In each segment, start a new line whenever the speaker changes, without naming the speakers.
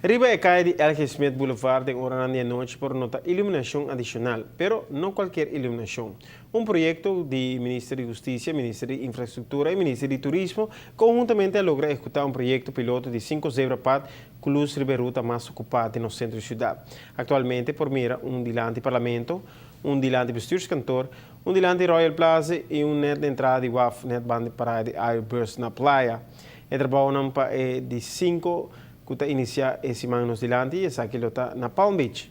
Riba e caya di LG. Smith Boulevard den oranan di anochi por nota iluminacion adicional, pero no cualkier iluminacion. Un proyecto di Minister di Husticia, Minister di Infrastructura y Minister di Turismo conhuntamente a logra ehecuta un proyecto piloto di cinco zebrapad cu luz riba e ruta mas ocupa den nos centro di ciudad. Actualmente por mira un dilanti Parlamento, un dilanti Bestuurskantoor, un dilanti Royal Plaza y un net na entrada di waf net banda di parada di Airbus na Playa. E trabounan pa e di cinco cu ta inicia e siman nos dilanti y esaki lo ta na Palm Beach.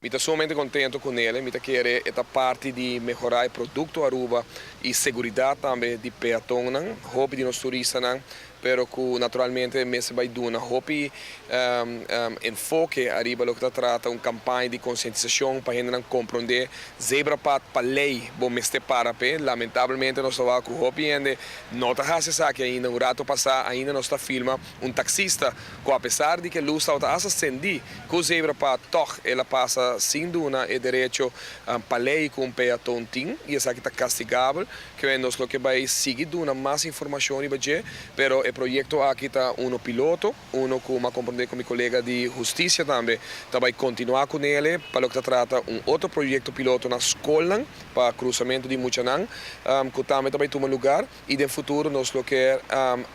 Mi ta sumamente contento cu ne, mi ta kere e ta parti di mehora e producto Aruba y seguridad tambe di peatonnan, hopi di nos turistanan, pero cu naturalmente mester bay duna hopi enfoke ariba loke ta trata un campaña di concientisacion pa hendenan compronde zebrapad pa ley bo mester para pe. Lamentablemente nos ta wak cu hopi hende no ta haci esaki ainda. Un rato pasa ainda nos ta filma un taxista cu, apesar di cu e luz tabata hasta cendi cu zebrapad, toch el a pasa sin duna e derecho pa ley cu un peaton tin, y esaki ta castigabel. Cu nos lo ke bay sigui duna mas informacion riba dje, pero e proyecto aki ta uno piloto, uno cu mi a compronde cu mi colega di Husticia tambe ta bay continua cu ne pa loke ta trata un otro proyecto piloto na scol pa cruzamento di muchanan cu tambe ta bay tuma lugar, y den futuro nos lo ke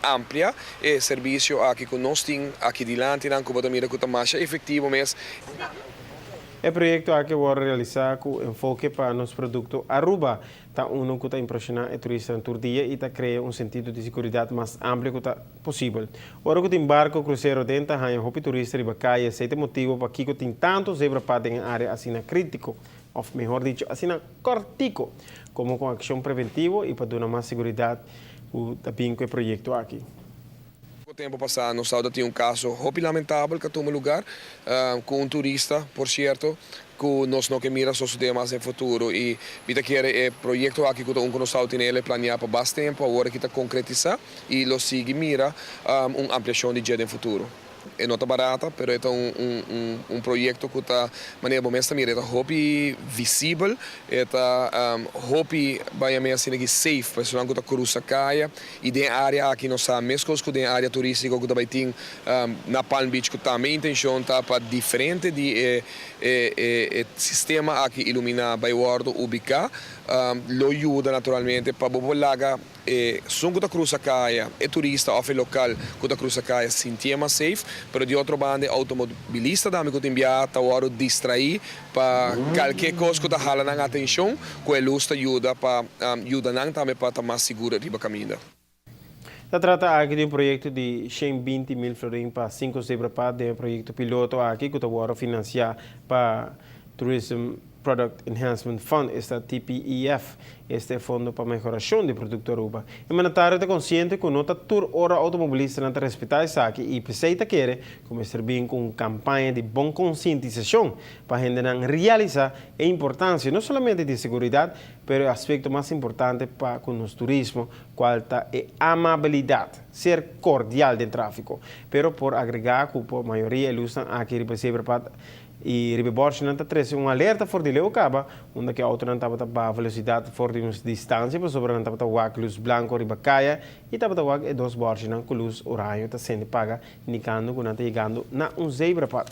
amplia e servicio aki cu nos tin aki dilanti nan, cu bo ta mira cu ta mas efectivo mes.
E proyecto aki a wordo realisa cu enfoke pa nos producto Aruba ta uno cu ta impresiona e turista tur dia y ta crea un sentido di seguridad mas amplio cu ta posibel. Ora cu tin barco crucero den ta haya hopi turista riba caya, esey ta motibo pakico tin tanto zebrapad den area asina critico, of mihor dicho, asina cortico, como cu accion preventivo y pa duna mas seguridad cu ta bin cu e proyecto aki.
Tempo pasa nos tin un caso hopi lamentabel cu a tuma lugar cu un turista, por cierto, cu nos no ke mira sucede mas den futuro, y mi ta kere e proyecto aki cu nos tin planea pa basta tempo, awor cu ta concretisa y lo sigui mira un ampliacion di dje den futuro. E no ta barata, pero e un proyecto cu ta, manera bo mes ta mira, ta hopi visibel, ta hopi bay asina cu safe, pa esnan cu ta cruza caya, y den area aki nos sa mescos cu den area turistico cu tambe tin na Palm Beach, cu tambe intencion ta pa diferente di e sistema aki ilumina bay wordo ubica, lo yuda naturalmente pa bo laga esun cu ta cruza caya, e turista of e local cu ta cruza caya, sinti mas safe, pero di otro banda automobilista tambe cu tin bia ta wordo distrai pa cualkier cos cu ta hala nan atencion, cu e luz ta yuda pa yuda nan tambe pa ta mas sigur riba caminda.
Ta trata aki di un proyecto di 120 mil florin pa cinco zebrapad di un proyecto piloto aki cu ta wordo financia pa Tourism Product Enhancement Fund, esta TPEF, este fondo pa mehoracion di producto Aruba. E mandatario ta consciente cu no ta tur ora automobilistanan ta respeta esaki y p'esey ta kere cuminsa bin cu un campaña di bon concientisacion pa hendenan realisa e importancia no solamente di seguridad, pero e aspecto mas importante pa cu nos turismo, cual ta e amabilidad, ser cordial den trafico. Pero por agrega cu pa mayoria e luznan aki riba zebrapad y riba borchinan ta trece un alerta for di leu caba, unda cu autonan tabata baha velocidad for di un distancia pasobra nan tabata wak luz blanco riba caya y tabata wak e dos borchinan cu luz oranje ta sende paga, indicando cu nan ta yegando na un zebrapad.